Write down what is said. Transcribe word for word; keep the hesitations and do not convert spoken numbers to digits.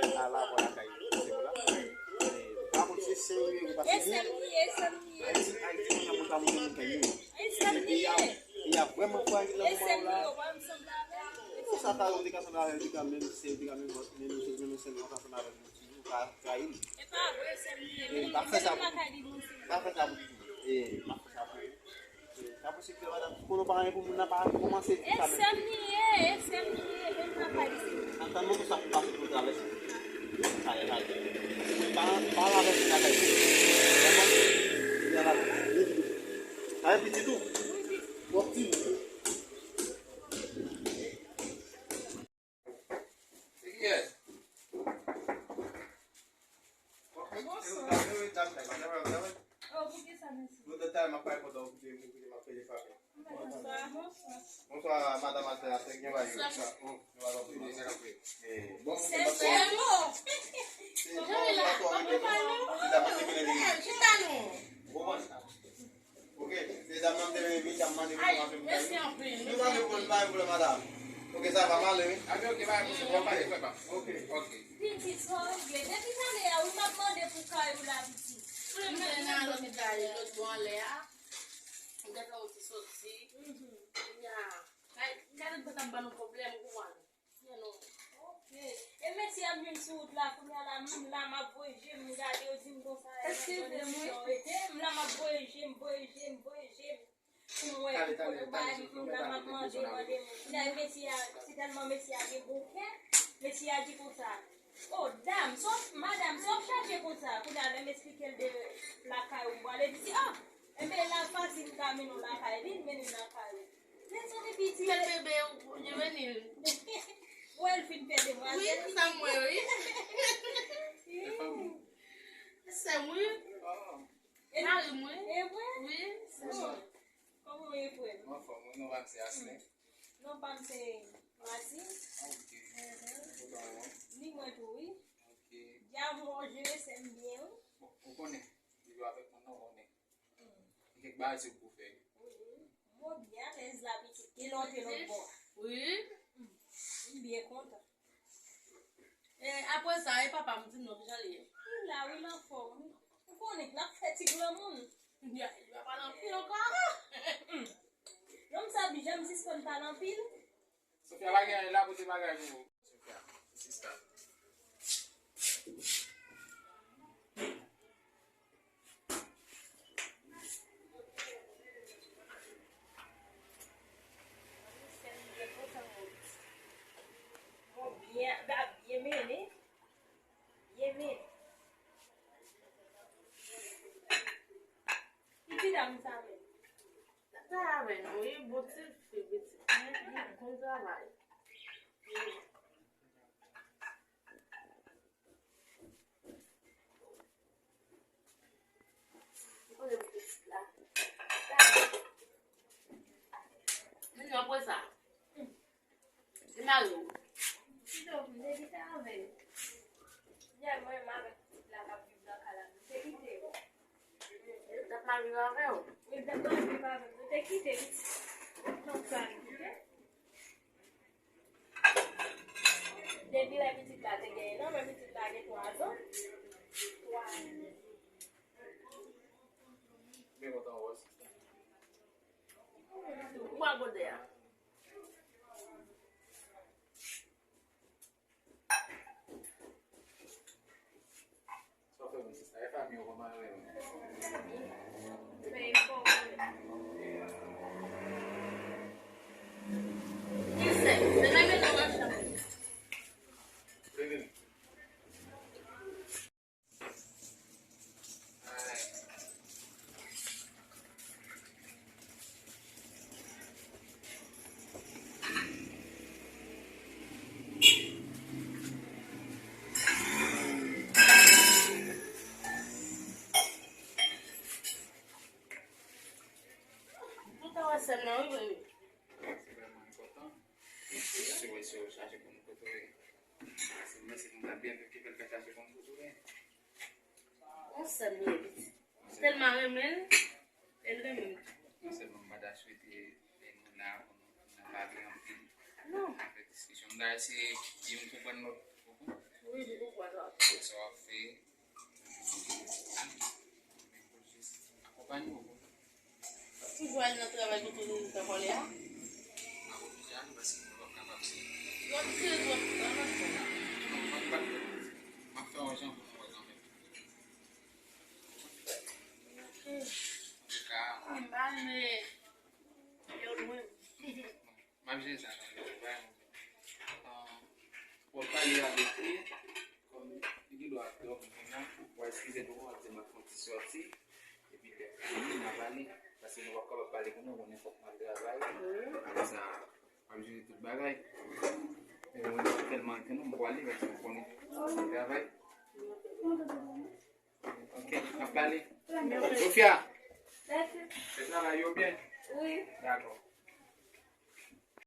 Mwen pa la, mwen lakay. Se mwen lakay. E, pa kont se sè ou ye, ou pa se sè. E sè m li ye, e sè m li ye. Ayiti, Ayiti, moun nan pou ta moun nan kay moun. E sè m li ye. Peyi a vrèman frajil nan moman la. E sè m li ye, ou pa m sanble avè l. Pou sa ta yo te ka sanble avè l, te ka menm, se, te ka menm, menm, menm, menm, se nou ta sanble avè l. Ou ka trayi li. E pa vre, sè m li ye. E, pa fè sa pou li. Pa fè sa pou li. E, pa fè sa pou li. E, sa posib ke madanm, konnen w pa gen pou moun nan pa kòmanse. E sè m li ye, e sè m li ye, men m pa pale sè m. Antann mwen pou sa pou pase pou travèse. Kay, kay. Pa, pa la vèse la kay. Kay pitit ou. Wi, pitit. Bon, ti. Se kiyès? Bonswa. Oh, poukisa, mèsi? Bonswa, bonswa. Bonswa, madanm Alfred, se gen bagay. Bonswa. Eh, bon, Sèmo. Chita non. Ok, se dam nan te vin, dam mande pou mwen. Mèsi anpil. Nou pa gen pwoblèm, pa gen pwoblèm, madanm. Ok, sa va, m ale, wi. Ah, ok, pa gen pwoblèm, pa gen pwoblèm. Ok. Ok. Pitit, sa w regle? Depi talè a, wi, m ap mande pou kay ou la, pitit. Mwen menm nan lòt, lòt bò anlè a. M te fè yon ti soti. Mhm. Ya. Kay, kay, kay, t ap ban nou pwoblèm, ou konprann? Ok. E mesye ap vin sou wout la, kounye a la, m la, m ap voye je m, m gade, yo di m konsa, eskize m, wi. M la, m ap voye je m, voye je m, voye je m. Pou m wè ki kote w bay, m la, m ap mande, mande. Kounye a, mesye a, se tèlman mesye a gen bon kè, mesye a di konsa, "O, dam, sa w, madanm, sa w ap chache konsa?" Kounye a, lè m esplike l de lakay ou m pwale, li di, "Ah, enben, la fasil, m ka mennen w lakay li, m mennen l lakay ou." Men se li piti. Kèl bebe ou, ou vini? Ou wè l fin fè demwazèl. Wi, sa m wè, wi. Wi. Sè m, wi. Mari m, wi. E vre? Wi, sè m. Kòman w ye, frè m? Mwen anfòm, wi, non pa m se Aslin. Non pa m se Masin. Ok. Mhm. Ou konn mwen? Ni mwen tou, wi. Ok. Dja m wè w jere sè m byen, wi. Bon, ou konnen, li yo avèk mwen, non, ou konnen. Gen kèk bagay se ou pou fè. Wi. Mwen byen alèz la, pitit. Gen lè w te lòt bò a. Wi. M byen kontan. E, apre sa, e papa m di m non, kijan l ye? Li la, wi, l anfòm, wi. Ou konnen, l ap fè ti granmoun. Li pa pale anpil ankò. Nonm sa ap janm sispann pale anpil. Sofia, bagay la pote bagay pou ou. Sofia, sista. Sofia, sista. Travay nou, wi, bon ti fi, pitit mwen, li konn travay. Li konnen pitit la. Vin nan pwen sa. Li mare w. Kite w, m te kite avè l. Yè mwen, m avèk pitit la k ap viv nan kay la, m te kite l. Li t ap mal viv avè w? Wi, li t ap mal viv avè m. M te kite l. Konsa, m kite. Depi lè pitit la te genyen nan men, pitit la gen twa zan. Twa zan. Byen kontan wè w, sista. Ou bwè gode a. Sa w fè m, sista? E fanmi w kòman yo ye? Ki sèks? Se menm etan nan chanm. Vini. Ou ta wè sè m nan, wi, baby. Se vrèman enpòtan. Si w, si w chache konn kote w ye. Se mwen, se mwen k ap byen viv ki fè l ka chache konn kote w ye. Yon sè m li ye, pitit. M tèlman renmen l, e l renmen m tou. Non sèlman m pa ta swete, e, nou la pou nou, pou nou pale anpil. Non. Nan fè diskisyon. M ta eseye youn konprann lòt. Ou konprann? Wi, li konprann lòt. Sa w ap fè, akonpanye w. Toujou al nan travay, toujou vin nan kòlè a. M ap oblije ale paske mwen p ap kapab se. Lòt kriz, lòt kriz, lòt kriz. M ap fè yon jan pou nou wè kanmenm. Ok. Antouka, m pa renmen yo lwen. M ap jere sa kanmenm, se pa yon pwoblèm. Ahn, w ap pale avèk li, kòm li gen dwa ap dòmi kounya, w a eskize nou, w a di m ap fè yon ti sòti, epi lè fini, n a pale, paske nou p ap kapab pale kounya, w konnen fòk m al travay. Apre sa, w ap jere tout bagay. E mwen, tèlman ke nou, m pwale, paske w konnen, m travay. Ok, n ap pale. Sofia, fè travay yo byen. Wi. Dakò.